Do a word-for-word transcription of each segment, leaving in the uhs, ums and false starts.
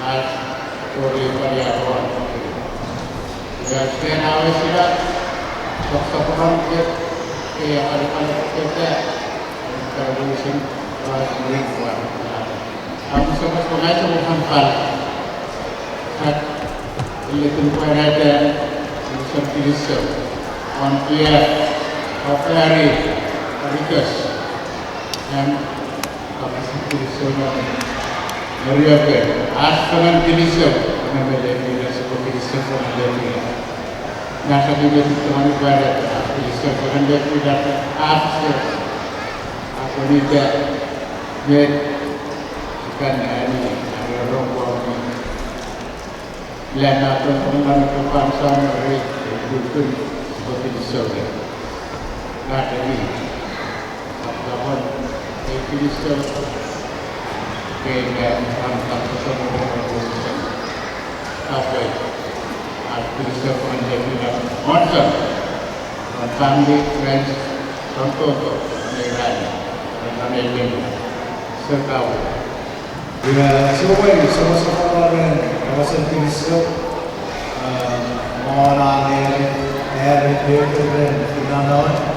Ach tori pwan ia won. Ia sten awe sina, soksokonon ke, ke ia pali pali kete, ka wisin, ka wisin ring kwa. Am sokos ko ngai sokos an pal. Sak, ile tun kwa rete, ile sokos kilisou. On behalf of Ari, Arikas, and Kapasen kilisou non Maria Beth. Ach fengen kilisou, fengen me Lefila, sipwe kilisou fengen Lefila. Nasa liwe titongani pare, ach kilisou fengen Lefila, ach se, akonita, met, ikan ani, ani rongorong. Lena to fengen to fansoun ri, ri, ri, sipwe kilisou. Nasa liwe. Kapwan, ei kilisou, kei me an kapwa somo mo mo mo. Kapwe, a kilisou fengen Lefila, monson, on family, friends, on toto, on ei ran, on ei ran. So kawe. Iwe, sipwe, sipwe, sipwe, ren, kapasen kilisou, ah, mona ren, ren, ren, ren, ren, ren, ren,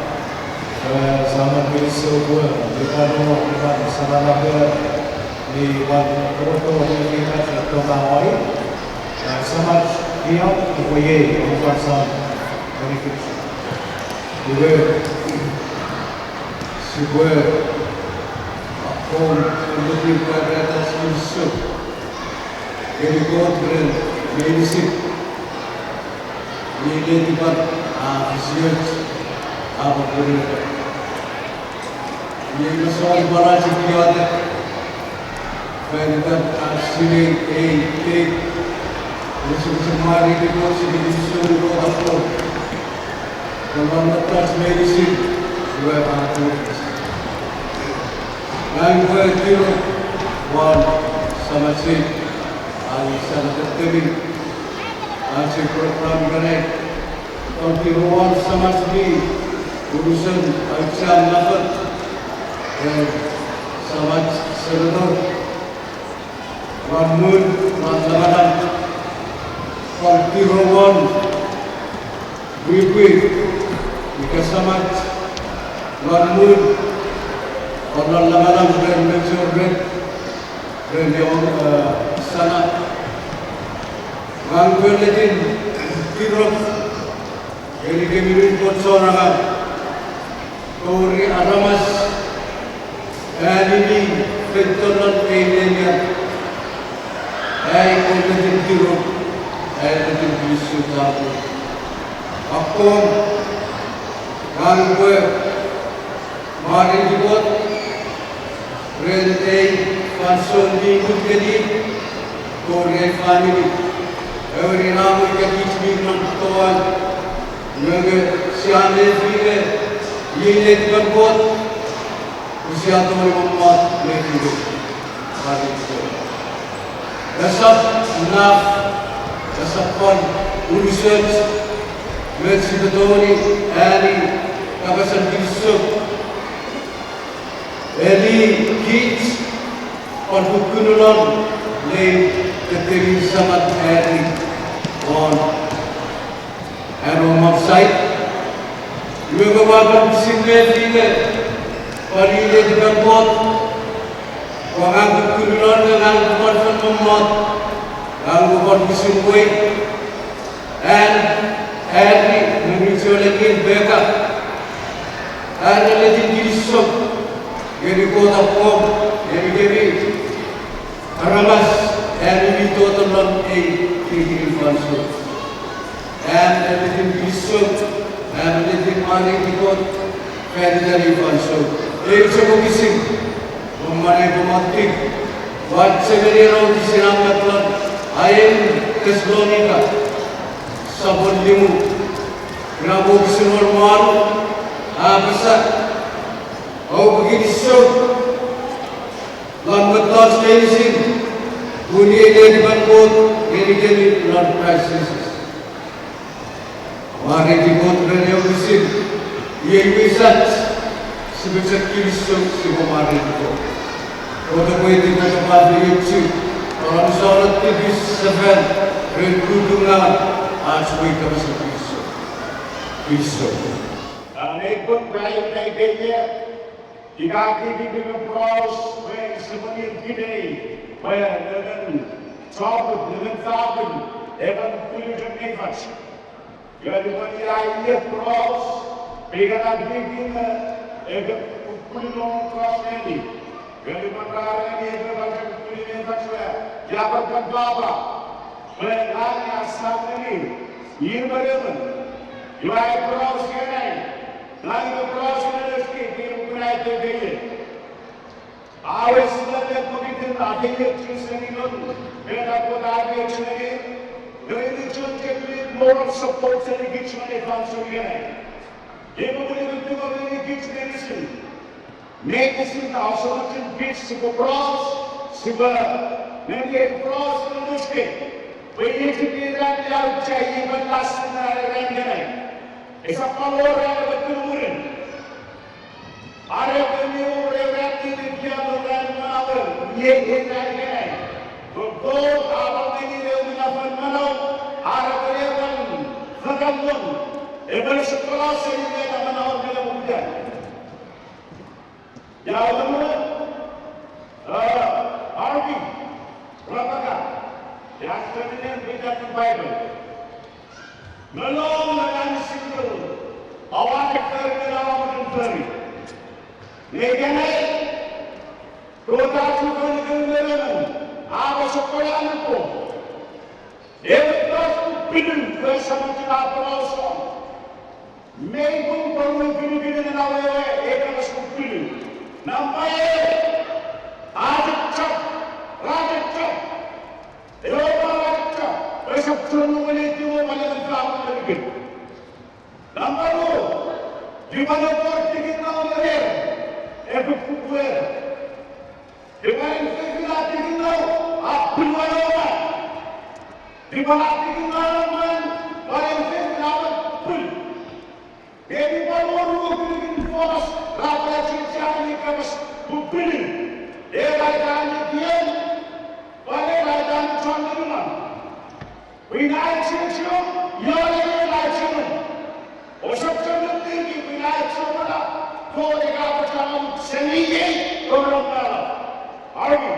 Saman kilisou pwe, mi pwan, mi pwan, saman aper, mi pwan, toto, mi pwan, toto, mawai. Saman, iau, iwe iei, mi pwan sam, very good. Iwe, sipwe, akkom, ennetin pwarata ach kilisou ngeni Kot ren meinisin mi netipan a fisioch, a pwan pureta. Iei masouan pwan ach iotek fan itan ach sinei ei, ei, osukosuk mwareiti Kot, sipwe kilisou ngeni Kot akkom. Pwan non mettoch meinisin, iwe a pwan ngang upwe tirok won samach ei, a i sana tettenin ach ei program ikenai, pwan tirok won samach mi unusen auchean nafat, e, samach Senator, lon mun, lon lamalam, pwan tirok won pwipwi ika samach lon mun, pwan lon lamalam ren mechor ren, ren ewe, e, sana. Ngang upwe ennetin tirok ngenikemi ren Kot chon angang, tori aramas, ani mi feito lon ei nenian, ai ennetin tirok, ai ennetin kilisou chapur. Akkom, ngang upwe mwareiti Kot ren ei fansoun mi mut ngeni, tori ei famini. Ewe rinamwo ika kich mi nom toau, nge sia mefi nge iei netipen Kot, pwe sia tongeni mommot mefi nge. Mwareiti Kot. Esap naf, esap pwan unusoch, met sipwe tongeni ani kapasen kilisou. Eli kich pwan kukkunulon lei tettenin Saman Ari won an womb sait. Iwe ngang upwe pwan pwisin mefi nge pwan iei netipen Kot, pwe ngang kukkunulon nge ngang upwe pwan fen mommot, ngang upwe pwan pwisin wei. An, Ari, me mwichefen Becca, an ennetin kinisou ngeni Kot akkom, ngenikemi aramas, ami mi toto lon ei kinikinin fansoun. Am ennetin kinisou, am ennetin mwareiti Kot fan iten ei fansoun. Ei chok wokisin, pwan mwanei pwan mottik, pwan chemeni ewe wokisin a mak lon aeng Tesalonika, sopun limu, ina wokisin won wanu, a apasa, oupwe kinisou lon mettoch meinisin, pun iei netipen Kot ngenikemi lon Kraist Jises. Mwareiti Kot ren ei wokisin, iei wisach, sipwe chok kinisou, sipwe mwareiti Kot. Kot epwe etiwa pwe ka feiochu, pwe ka sotuni tipis sefan ren kukungan ach we kapasen kinisou. Kinisou. Amen. Pun kaeo naikeie, ika kiki kiki pros pwe sipwe ne kinei pwe emon choput, emon choput, emon pwulu chok neifach. Nge lupwen ia iei pros, pwe ika kiki me epwe pwulu non pros neni. Nge lupwen ra neni epwe pwulu neifach we, ia pwan kan papa. Pwe ngang ia sam neni, ir me emon. Iwe ai pros ikenai. Ngang ika pros neni ski, kiri kuna ete keye. A wes me pokiten a feiochu seni non, met a Kot a feiochu ngeni, nge ina chok moral support seni kich non ei fansoun ikenai. Epwe pwulu me tungor ngeni kich meinisin. Meinisin a osomochen kich sipwe pros, sipwe neni ei pros non uske. Pwe iei chok ran ia auchea, iei pwan last ran ikenai. Esap pwan wor ran epwe tumurin. Are epwe mi wor ewe ran mi pin non ran manauer, iei ei ran ikenai. Pwe Kot a pwan ngeni ewe minafon manau, are epwe ne pwan fakan non, epwe ne sokkono seni met a manauer mi ne poputan. Ia, epwe ne, a, arki, rapaka, ia, seminan pitatin Bible. Me long me ngang single, aua ne fori met aua mochen fori. Nge ikenai, Kot a chufengen me ngang, a pwan sokkono nuku. Ewe mettoch pupunu pwe Samach a porausa. Mei pung pwe epwe pinukunuk ena wewe, e kapas pupunu. Nampa ew, a chok chok, ra chok chok. Ewe ra chok chok, pwe esap chon nongonetiwo pale nefan nenikin. Nampa ru, lupwen epwe tikin nau me rer, epwe pupwer. Lupwen fefin a tikin nau, a pupwer. Lupwen a tikin nau, lupwen fefin a pupwer. Nge lupwen wor ru kinikin fos, ra pwan chiechi ngeni kapas pupunu. Era ita ne kien, pwan era ita ne chon nunumon. Pwe ina ai chiechi, io ina ai chiechi. Ousap chok nutiki pwe ina ai chiechi, Kot ika pwe chon seni ei, Kot rom nalo. Arki.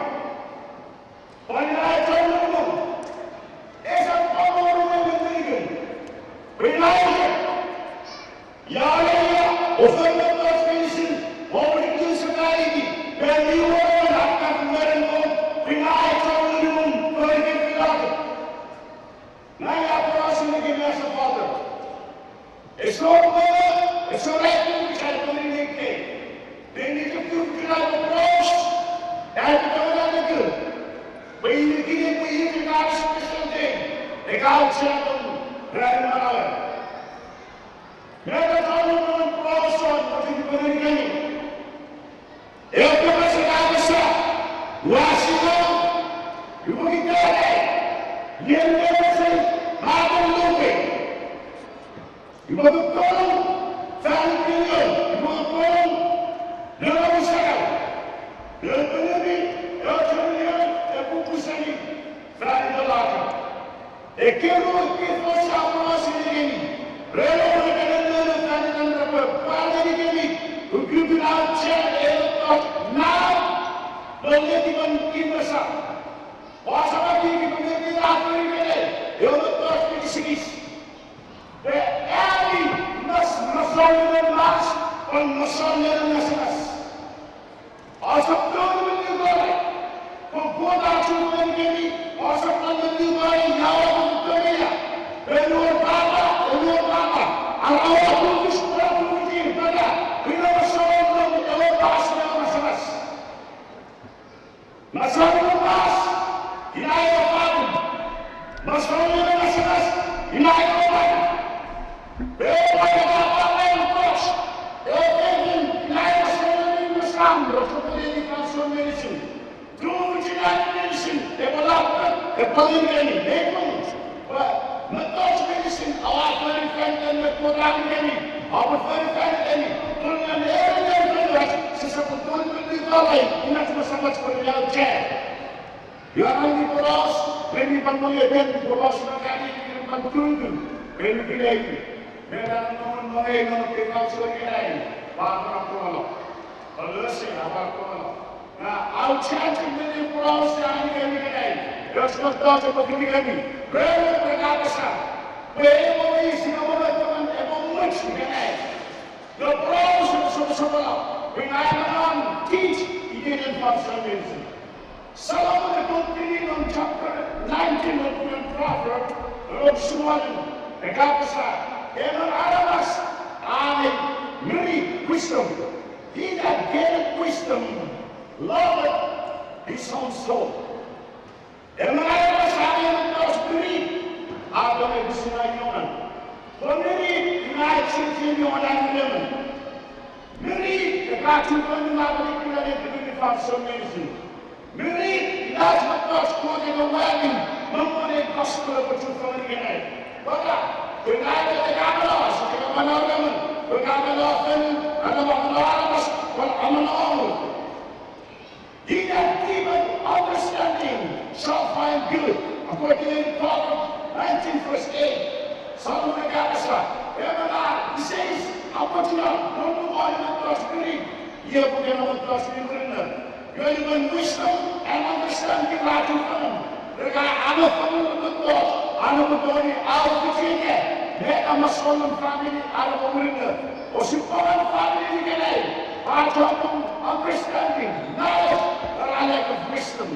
Pwe ina ai chon nunumon. Esap pwan wor ru kinikin. Pwe ina ai chiechi. Ia, ia, ia, ofen mettoch meinisin, oupwe nikin sefaliki, pwe mi wor emon a kan meren Kot, pwe ina ai chon nunumon, pwe ina ai chiechi. Ngang ua porausa ngeni as a father. Ese wor, ese wor ai tufich ai tongeni ne kei. Nge ina chok tufich ai poraus, ai tongeni ne kei. Pwe ina kei pwe ina chok special day. Ika auchean ran manauer. Met a tongeni porausa, pwe ina kei. Ewe kapas a apasa, ua sinei, upwe kitanai, ien nemesin, maten lupei. Upwe kokkorong fan iten Kot, upwe kokkorong nenomusano. Ewe Ngun mi Fel, ewe Ngun mi Fel, epwe upusani fan iten Kot. Ekkewe ru ekkei fos a porausa ngeniei, ren ewe nongonong fan iten repwe pwar ngenikemi, ukukun auchean ewe Kot, nau, me netipen imwesap. Ousap ekieki pwe met a fori ikenai, ewe mettoch mi pisekis. Pwe ami mas, masouan mas, pwe masouan ngasangas. Ousap tongeni meni kore, pwe Kot a chufengen ngeniei, ousap tongeni meni kore, ia oua tongeni ia. Eni wor papa, eni wor papa, ara oua tufich, oua tufich ir, papa, ina masouan non ewe pas mi ngasangas. Masouan non pas, ina ewe pas. Masouan non ngasangas, ina ewe pas. Ewe pas ina pas ewe pas. Ewe fefin, ina ewe masouan non ngasangas, rochopwene fansoun meinisin. Tufichin meinisin, epwe lap, epwe ngeni, epwe mettoch meinisin, oua fori fan iten met Kot a ngeni, oupwe fori fan itemi, pun nge eri nge fori ach, sisap tongeni meni kore, ina chok Samach pwe ina Iwe a mi poraus, ren mi pwan mongetan poraus non kani ren pwan tutu, ren mi kinai. Meta non non ei non ke fansoun ikenai, pwan pwan kono. Olose a pwan kono. Nge auchean chok meni poraus a ngenikemi ikenai. Io chok toche pokiten kemi. Ren ren apasa. Pwe emo mi sinamon epwe much ikenai. Nge poraus soposopono, pwe ngang emon non teach iteiten fansoun meinisin. Solomon e continue non chapter nineteen non Proverb, non suwon, e kapas, emon aramas a miri wisdom. He that getteth wisdom loveth his own soul. Emon aramas a miri mettoch miri, a tongei pwisin an ionan. Pwe miri ina chiechi ionan emon. Miri epwe chufengen me epwe kuna ne tukuni fansoun meinisin. Miri ina mettoch Kot epwe wani, me mwen ei gospel epwe chufengen ikenai. Pwata, pwe ngang ika mano, ika mano emon, ika mano fen, ika mano aramas, pwe a mano. He that giveth understanding shall find good, according to Proverbs nineteen verse eight. Solomon a apasa, emon a iseis apochokuna non won mettoch miri, iei pwe ena mettoch mi murinno. Iwe, when wisdom and understanding ra chufengen, ra kan amefengen mettoch, a ne tongeni afichike, me a masouen famini a ne murinno. Osupwangen famini ikenai, a chommong understanding, knowledge, but a lack of wisdom.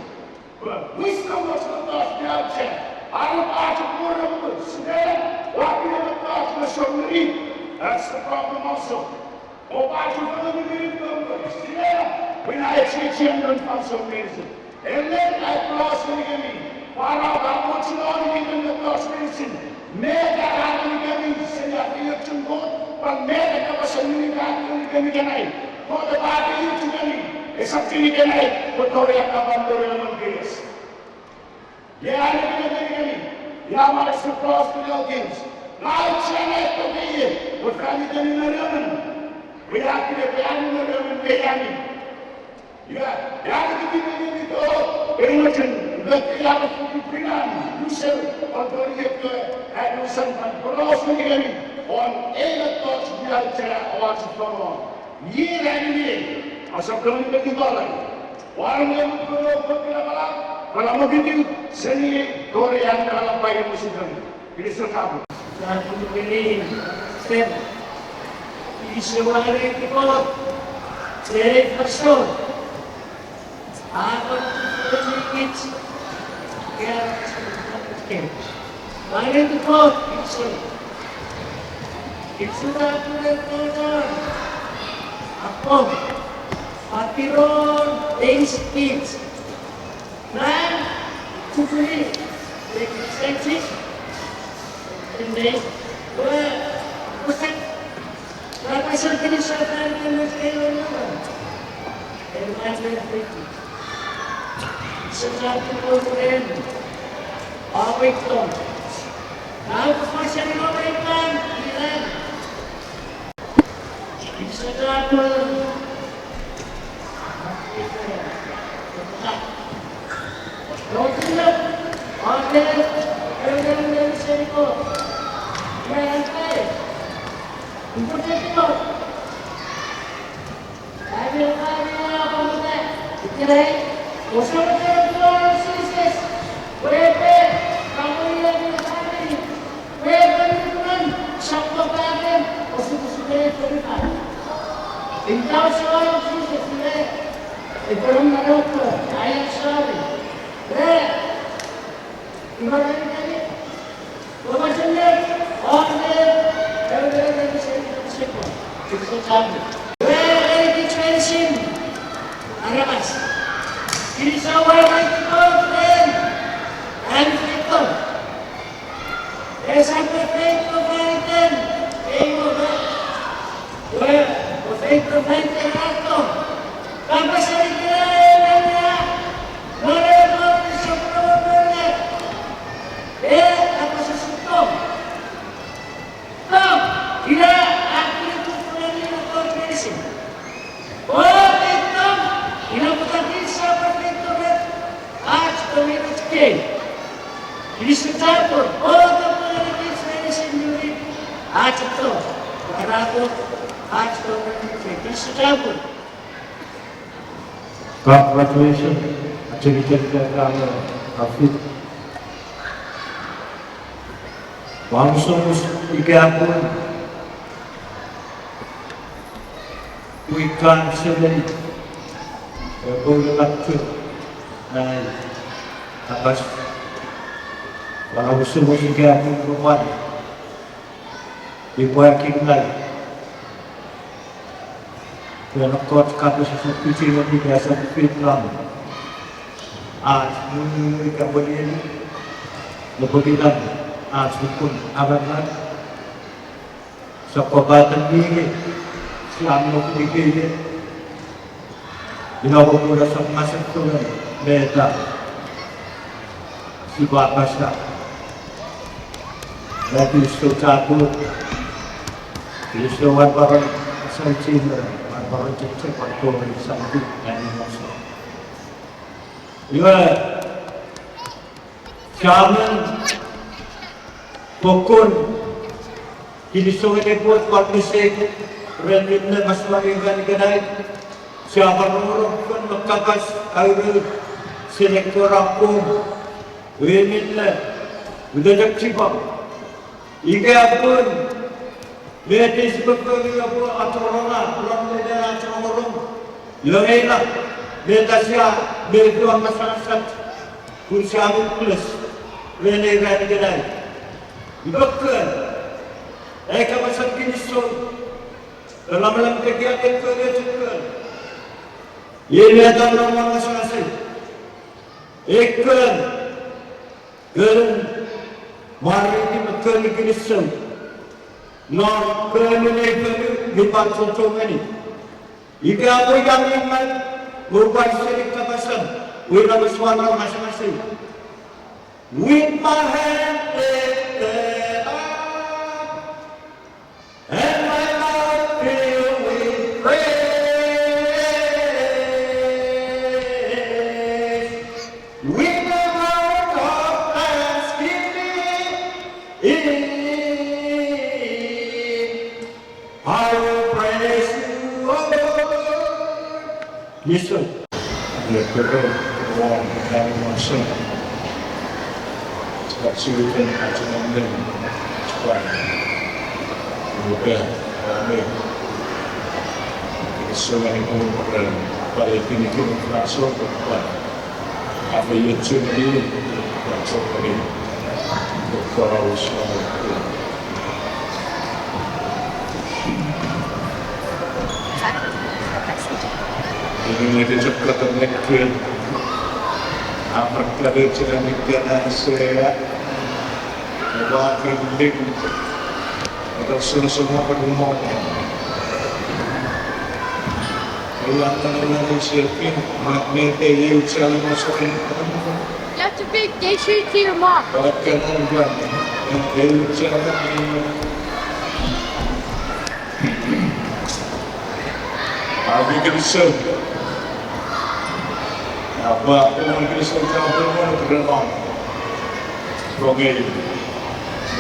But wisdom was the thought the object. Are a chok muro muro, sinei, what we have a thought was so many. That's the problem also. Oua chufengen miri miri, sinei, pwe ina chiechian non fansoun meinisin. Ellen ai poraus ngenikemi, pwe ra kan mochen ngenikemi mettoch meinisin. Met a kan ngenikemi seni afeiochun Kot, pwan met a kapasen ngenikemi ikenai. Kot epwe afeiochukemi, esap chuen ikenai, pwe tori a kan tori emon kewe. Nge a ngenikemi, ia manager Crosby Elkins, ngang ua chok tongei, pwe fan itemi me ruemon, pwe a kire pwe a nime ruemon me ami. Ia, ia ngenikemi me ami to, pwe mochen, pwe ia futu pinan, user, pwan tori ekkewe, a user pwan poraus ngenikemi, won ei mettoch ia chena oua chufengen. Iei ra nime, asap tongeni peti tolai. Ua nge mut pwe lo pwe pila pala, pala mokiti, seni tori an pala pai musifan. Kinisou chapur. Chapur ngenikemi, Stephen. Kinisou, ua ngenikemi, Stephen. Ua ngenikemi, Stephen. Ua ngenikemi, Stephen. Kinisou chapur, Stephen. Akkom, patirong, things, kids. Ngang, kukuni, le kisensi, ende, we, kusak, la kasar kinisou fan iten meskei we nunga. Ewan le fiti. Sesar tukun ren, awek tong. Ngang kufasen ino meitan, iran. Aramas, kinisou ua ngenikemi, ren ami feito. Esap feito fan iten ei mwo, we, we feito fan iten Kraist. Kapas ika ena, nore nore sopro nore. E, kapas sopro. Tong, ina, a kiri kukunan ina tong meinisin. O, ei tong, ina pwata kisa pwe feito me Kinisou chapur, Kot epwe ngenikich meinisin nuri ach to, pwarata ach to, kinisou chapur. Congratulations, achengicheng kamo, David. Ua musomus ika pun pwi kan semei, e, pwe ua kachu, ai, kapas. Ua musomus ika pun kopwan ipwe akinai ren ekkoch kapas ese fiti ngeni ika ese fiti non ach ngunungun ika pwenieni, nge pokiten ach fokkun amangan, sokkopaten mi ngeni, sia nom ikewe, ina popun esap masen fengen meta sipwe apasa. Ua kinisou chapur, kinisou wanporon, sia chiechi, wanporon chechek, wanporon something, and emotion. Iwe, sia men fokkun kinisou ngeni Kot pwan mesek ren minne masouan ikan ikenai, sia pwan rongorong fen me kapas aurur seni ekkewe ra pwon, iwe minne, ute chok chipwang. Ika pun, met sipwe fori epwe atorona, lon minen ach rongorong, iwe ina, meta sia, met ua masangasat, pun sia mi bless ren ei ran ikenai. Iwe ken, ei kapasen kinisou, lamalam tekia tekkon etekkon. Iei meta non masangasei. Ei ken, ken mwareiti me ken kinisou. Non ken ei fonu mi pwan chocho ngeni. Ika pwe ia mi mat, upwe seni kapasan, ina masouan non masangasei. With my hand lifted up and my mouth filled with praise, with a heart of thanksgiving, I will praise you, O Lord. Yes, sir. Nge koro won nani monson. Kachiuken achumen neni. Kwan. Nuka. Amen. Iso ngeni kun pale kinikin fraso kwan. Afe yetsun nini. Fraso kani. Kora usun. Ini ngeni chok katon nekken. Amar kare chira nikkana sea. Ua kemlik. Ata sunu sunu apa rumah. Ua tangan ngeni siapin. Mak nete yeu chale masuk. You have to pay attention to your mom. Ua tangan ngeni. Yeu chale. Ami kinisou. Apa, ami kinisou, apa, apa, apa, apa. Rongei,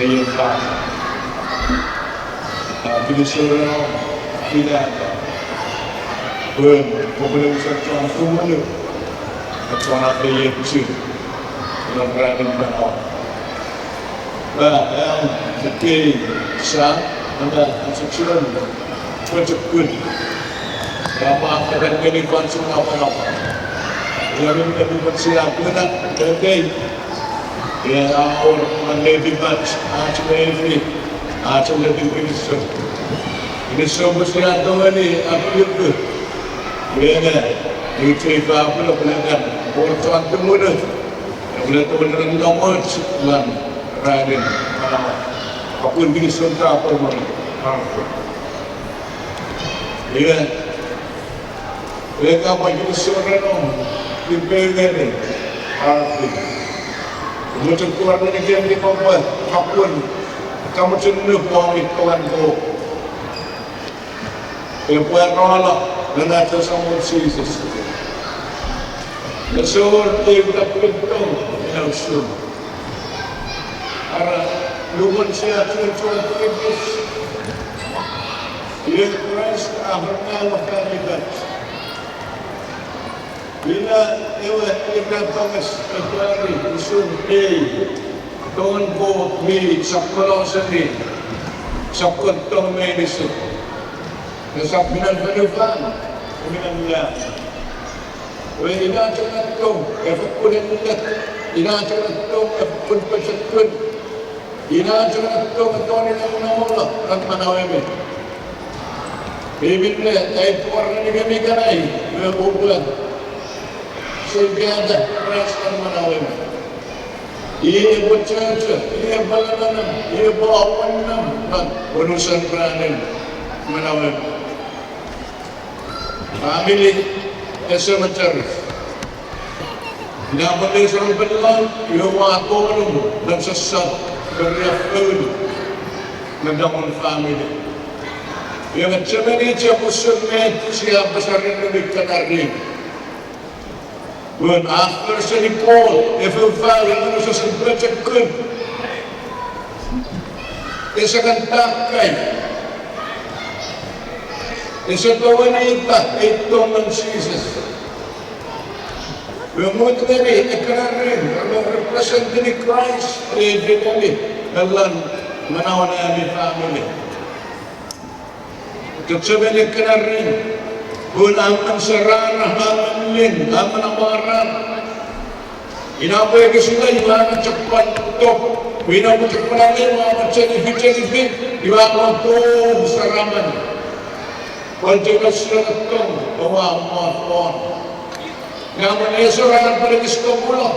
neien pa. Ami kinisou reno, ina. Pun, popole usan chon sumunu. Chon ate yetsu. Non ranin mano. Ba, em, kei, sa, nanda, achuchuran, pwechukun. Ba, ba, kata ngeni fansoun napanap. Ia, ngeni fansoun napanap, kei. Ia, aor, man nefi pach, ach nefi, ach nefi kinisou. Kinisou pwe sia tongeni apiuku. Ia, nge, ichei fa pula pula kan, or chon tumunu. Epwe tongeni nongoch lon ranin manaman. Kapun kinisou chapur moni. Amen. Iwe, iwe kapun kinisou renom, ipengeni, amen. Muchun kuran ngeni kemi kopwe, kapun, kamuchun nupwani kawan ko. Epwe rala, nena Samon Jises. Esor eu tapwin tong, Usun. Ara, nupwen sia chuen chon tipis, iwe Kraist a forata fan itach. Ina ewe irapenges epwe fori usun ei tongen Kot mi sokkono seni sokkun tong meinisin. Esap minen fonufan, minen nang. Iwe ina chok ewe tong epwe fokkun ennet, ina chok ewe tong epwe fokkun pochokun, ina chok ewe tong epwe tongeni nonnom non manauemi. Iwe minne ai pwora ngenikemi ikenai, iwe upwe seikata Kraist non manauemi. Iwe epwe chocho, iwe epwe lemenem, iwe epwe awennem non unusen ranin manauemi. Famini ese mecheres. Ina pwe mi soren pwinin, iwe ua tonong non sossot, tori afou, me tongen famini. Iwe chechemeni chok usun met sia apasa ren ewe mi kana ring. Pun a for seni Kot, efou fau, unusosen pochokun. Ese kan takkai. Ese tongeni ita ei tongen Jises. Iwe mut ngeni ekkena ring, repwe representini Kraist, ei fefin, me lon manauen ami famini. Chechemeni ekkena ring, pun a men sarara, a men ling, a men amwarar. Ina pwe ekis ika iwe a men chok pwan top, ina pwe chok pwan angei, iwe a men chenifi, chenifi, iwe a pwan tou saraman. Pwan chok a sia tong, oua mwa pwan. Ina pwe ese raran pwan ekis kopulo.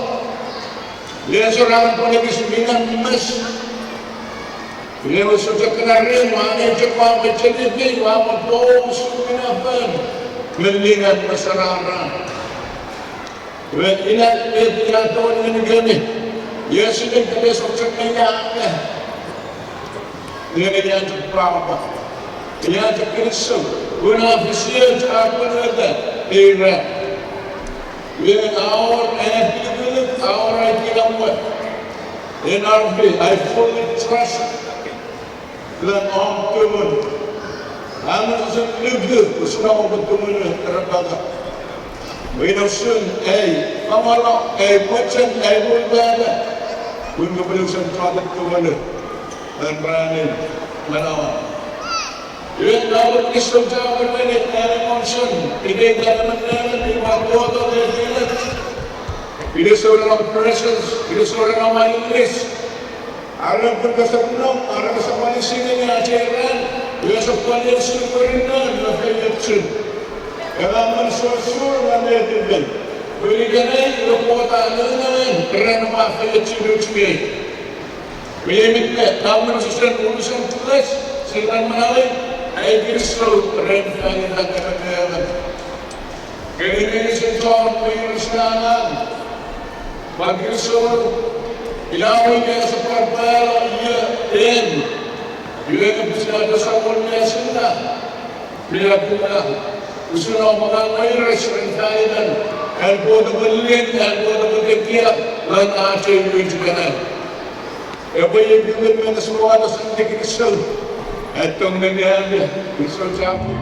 Ese raran pwan ekis mi nang mes. Iwe usun ekkena ring, ua angei chok pwan chenifi, ua pwan tou usun minafon. Me lingen me sarara. Iwe ina met ina tongeni ngenikemi. Iesu mi kete sokchok me ia. Iwe ia chok pwapwa. Ia chok kinisou. Pun a fisioch a pwonueta ei ran. Iwe a wor ai pilipil, a wor ai kinamwe. N R V, I fully trust. Lon om tumun. A men usun nuku, usun om tumunu repata. Iwe ina usun ei, famala, ei mochen, ei mulmula. Pun kopwe usun chon tumunu. Lon ranin manauan. Iwe ina pwe kinisou chapur ngeni Elder Monson, iteiten emon me emon mi pwan toto ne filet. Kinisou ren om presence, kinisou ren om aninis. Are pun kosap nom, are kosap anisi ngeni ach ei ran, iwe sap pwan usun murinnon me feiochun. Ena men sosur me netipei. Pun ikenai iwe Kot a nonnom ren om feiochun usun ei. Iwe minne, ina men usun, usun bless, seni manauei, ai kinisou ren fan itan emon me emon. Ngeni meinisin chon weires ngang, pwan kinisou, ina mwo ika sap pwan pwalo ie en, iwe pwisin ata Samon me esinna. Pia kuna, usun om angang weires ren fan itan, an Kot epwe lin, an Kot epwe tekia, lon ach ei mwich ikenai. Epwe iei pwipwin me nesoponon seni kinisou. Atong nenian, kinisou chapur.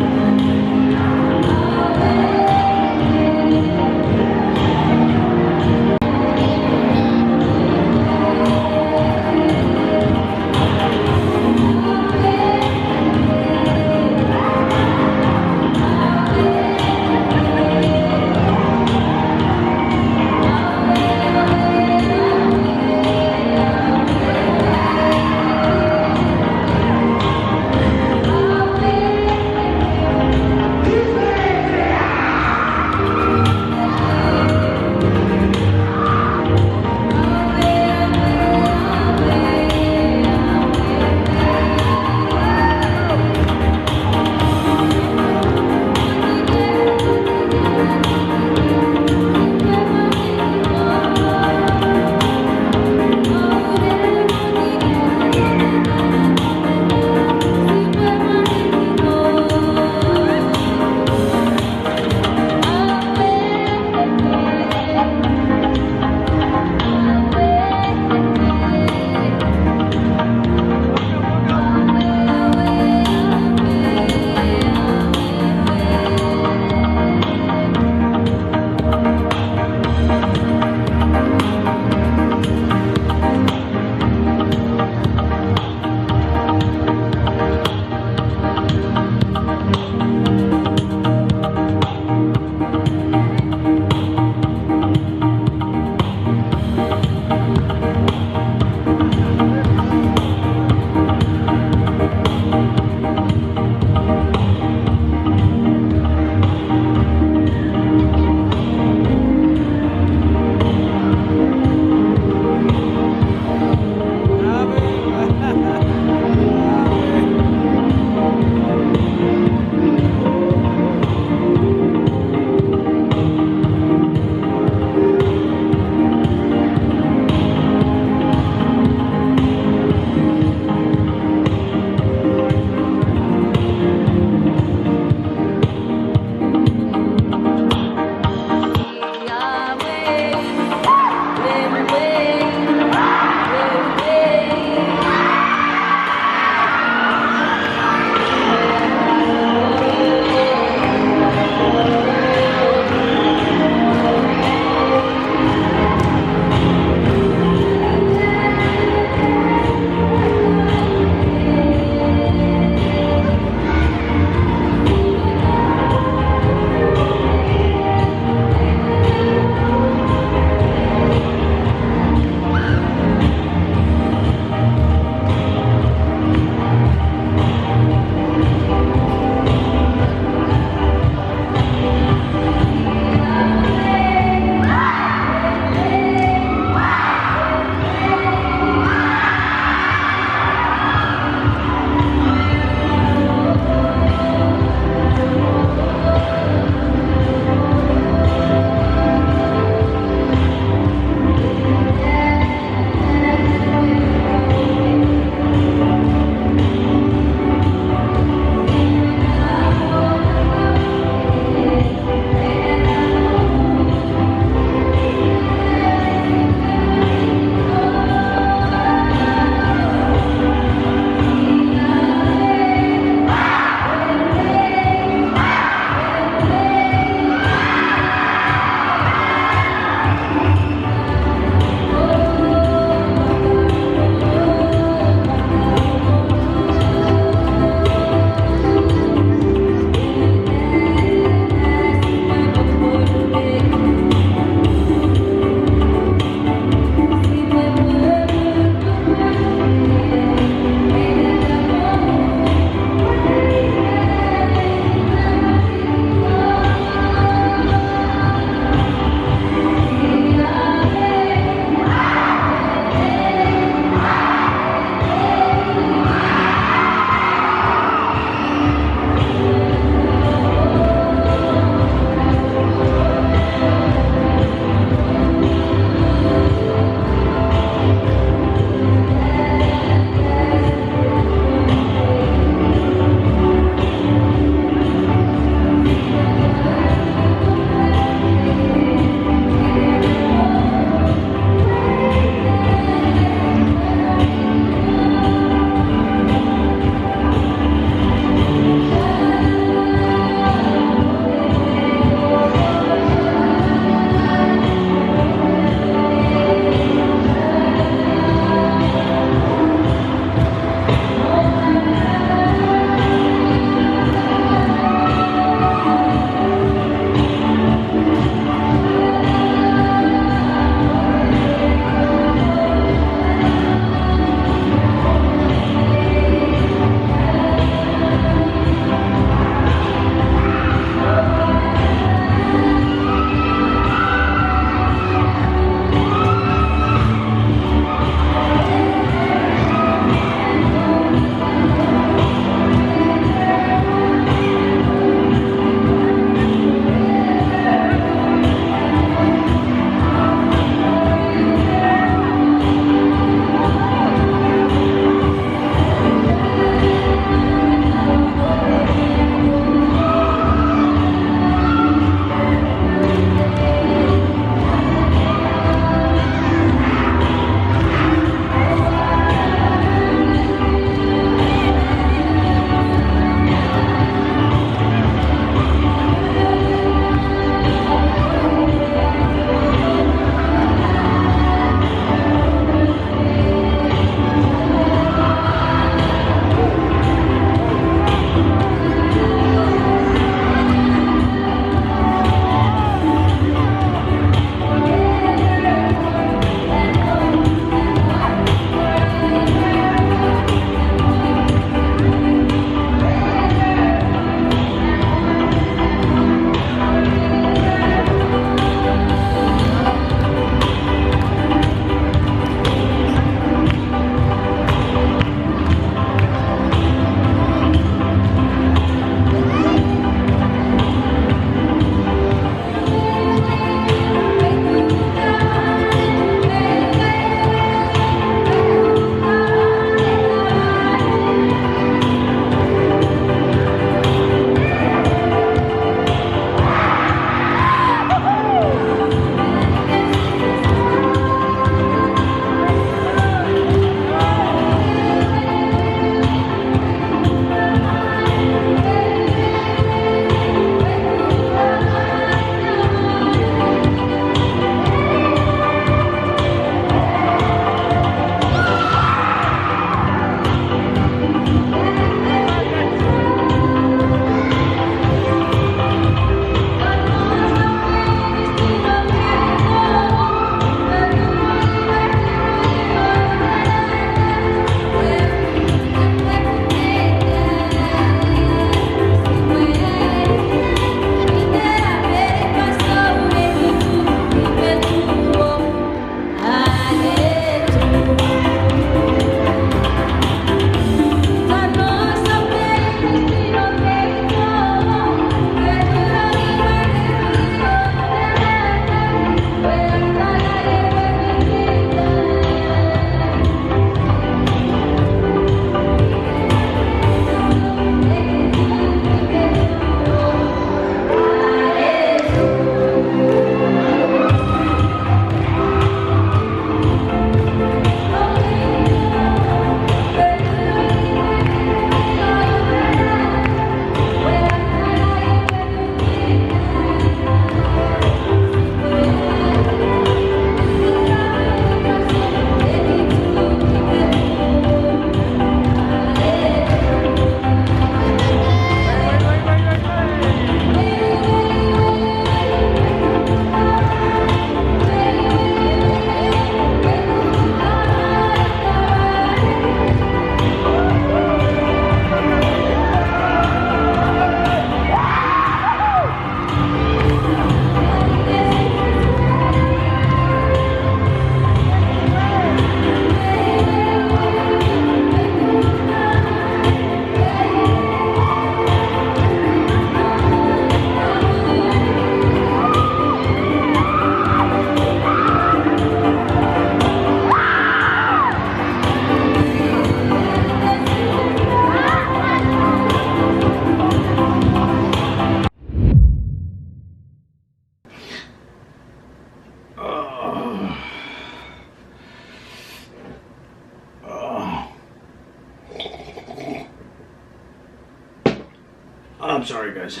I'm sorry, guys.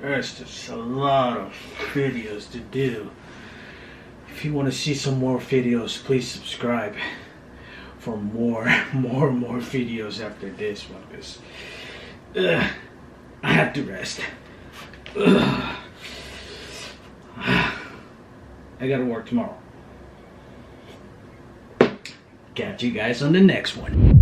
There's just a lot of videos to do. If you want to see some more videos, please subscribe for more, more, more videos after this one, 'cause, uh, I have to rest. Ugh. I gotta work tomorrow. Catch you guys on the next one.